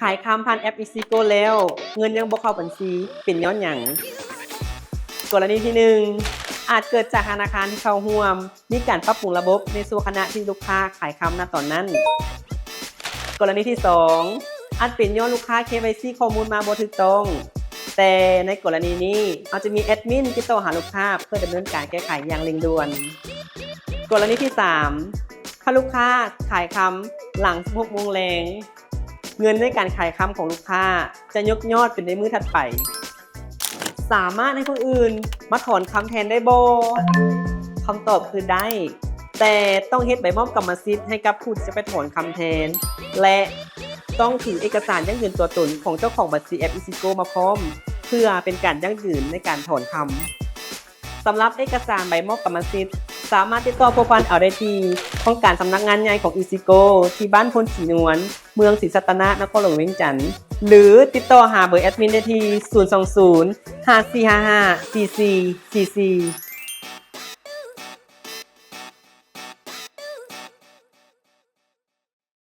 ຂາຍຄຳຜ່ານແອັບ EasyGo ແລ້ວ ເງິນຍັງບໍ່ເຂົ້າບັນຊີ ເປັນຍ້ອນຫຍັງ? ກໍລະນີທີໜຶ່ງ ອາດເກີດຈາກທະນາຄານທີ່ເຂົ້າຮ່ວມ ມີການປັບປຸງລະບົບໃນຊົ່ວຂະນະທີ່ລູກຄ້າຂາຍຄຳນະຕອນນັ້ນ. ກໍລະນີທີສອງ ອາດເປັນຍ້ອນລູກຄ້າ KYC ຂໍ້ມູນມາບໍ່ຖືກຕ້ອງ, ແຕ່ໃນກໍລະນີນີ້ ເຮົາຈະມີແອັດມິນຕິດຕໍ່ຫາລູກຄ້າເພື່ອດຳເນີນການແກ້ໄຂຢ່າງເລັ່ງດ່ວນ. ກໍລະນີທີສາມ ຖ້າລູກຄ້າຂາຍຄຳຫຼັງສິບຫົກໂມງແລງ ເງິນໃນການຂາຍຄຳຂອງລູກຄ້າຈະຍົກຍອດເປັນໃນມື້ຖັດໄປ. ສາມາດໃຫ້ຄົນອື່ນມາຖອນຄຳແທນໄດ້ບໍ່? ຄຳຕອບຄືໄດ້, ແຕ່ຕ້ອງເຮັດໃບມອບກຳມະສິດໃຫ້ກັບຜູ້ທີ່ຈະໄປຖອນຄຳແທນ ແລະ ຕ້ອງຖືເອກະສານຢັ້ງຢືນຕົວຕົນຂອງເຈົ້າຂອງບັນຊີແອັບ EasyGo ມາພ້ອມ ເພື່ອເປັນການຢັ້ງຢືນໃນການຖອນຄຳ. ສຳລັບເອກະສານໃບມອບກຳມະສິດ ສາມາດຕິດຕໍ່ພົວພັນເອົາໄດ້ທີ່ຫ້ອງການສຳນັກງານໃຫຍ່ຂອງ EasyGo ທີ່ບ້ານໂພນສີນວນ, ເມືອງສີສັດຕະນາກ, ນະຄອນຫຼວງວຽງຈັນ ຫຼື ຕິດຕໍ່ຫາເບີແອັດມິນໄດ້ທີ່ ສູນສອງສູນ ຫ້າສີ່ຫ້າຫ້າ ສີ່ສີ່ສີ່ສີ່.